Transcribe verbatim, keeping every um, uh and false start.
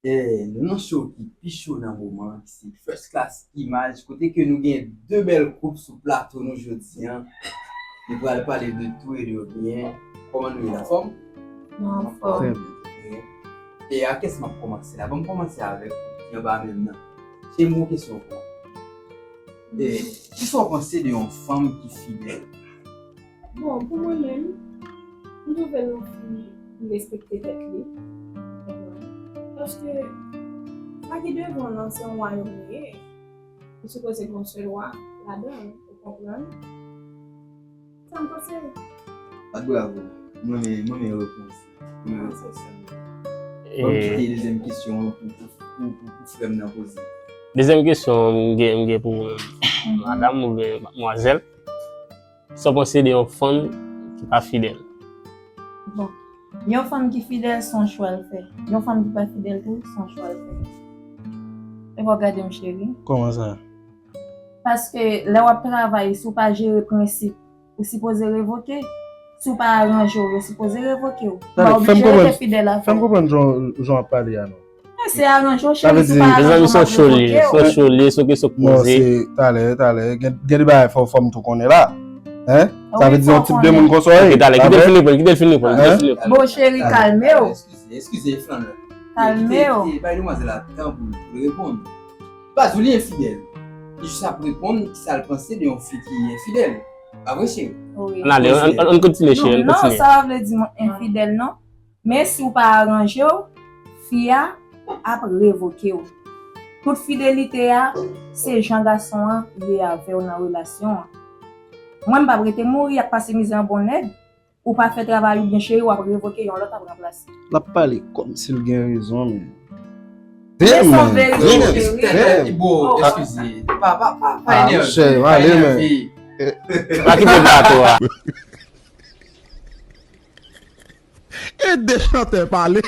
Eh, nou nan show ki pi cho nan moman, ki se First Class Image, kote ke nou gen de bèl koup sou plato nou jodi an. Nou pral pale de tout e de rien. Kòman nou ye, anfòm? Nou anfòm. E a kès m ap kòmanse la? Ban m kòmanse avèk ou ki anba menm nan. Se yon kesyon pou ou. E kisa w panse de yon fanm ki fidèl? Bon, pou mwen menm, m twouve l yon fi ki respekte tèt li. Paske sa ki devan nan se yon wayòm li ye. Li sipoze gen yon sèl wa ladan l, ou konprann? Sa m panse. Bat bravo. Mwen men, mwen men repons. Mwen men repons. Se sa. Ban m kite dezyèm kesyon an pou, pou, pou, pou, pou frè m nan poze. Dezyèm kesyon m gen, m gen pou madanm oubyen madmwazèl. Sa w panse de yon fanm ki pa fidèl? Bon, yon fanm ki fidèl se yon chwa l fè. Yon fanm ki pa fidèl tou se yon chwa l fè. E pa w gade m cheri. Kòman sa? Paske lè w ap travay, si w pa jere prensip, ou sipoze revoke. Si w pa aranje w, yo sipoze revoke w. Ou pa Talè, fè m oblije rete konprann, fidèl fè avè m w. Konprann jan, jan w ap pale a non. Men se aranje w, Sa vle cheri, si w di- pa Mezanmi, aranje w, se m yon ap show li ye, revoke se yon w. Show li ye, se yon kesyon k Non, poze. Se talè, talè. Gen, gen de bagay fò, fò m tou konnen la. Hein? Sa Wi, vle di yon fò tip de moun konsa w ye? Ok, talè, kite l Avè? Fin reponn, kite l fin reponn, kite l Hein? fin reponn. Bon, cheri, kalme w. Eskize, eskize, Flaneur. Kalme w. Kite, kite, bay demwazèl la tan pou l reponn. Baz, ou li enfidèl. Li jis ap reponn sa l panse de yon fi ki enfidèl. Pa vre, cheri? Wi. Ann ale, ann, ann, ann kontinye, cheri, ann Non, non, kontinye. sa pa vle di mwen enfidèl, non. Men si w pa aranje w, fi a ap revoke w. Tout fidelite a, se jan gason an ye avè w nan relasyon an. Mwen, m p ap rete mouri ap pase mizè an bon nèg. Ou pa fè travay ou byen, cheri, w ap revoke, yon lòt ap ranplase. L ap pale kòmsi l gen rezon, men. Men se yon Damn, verite, damn, cheri. damn. Bon, Oh. eskize. Pa, pa, pa, pa Ah, enève. chè, Pa ale, enève. Pa kite plato a. Ede chantè pale.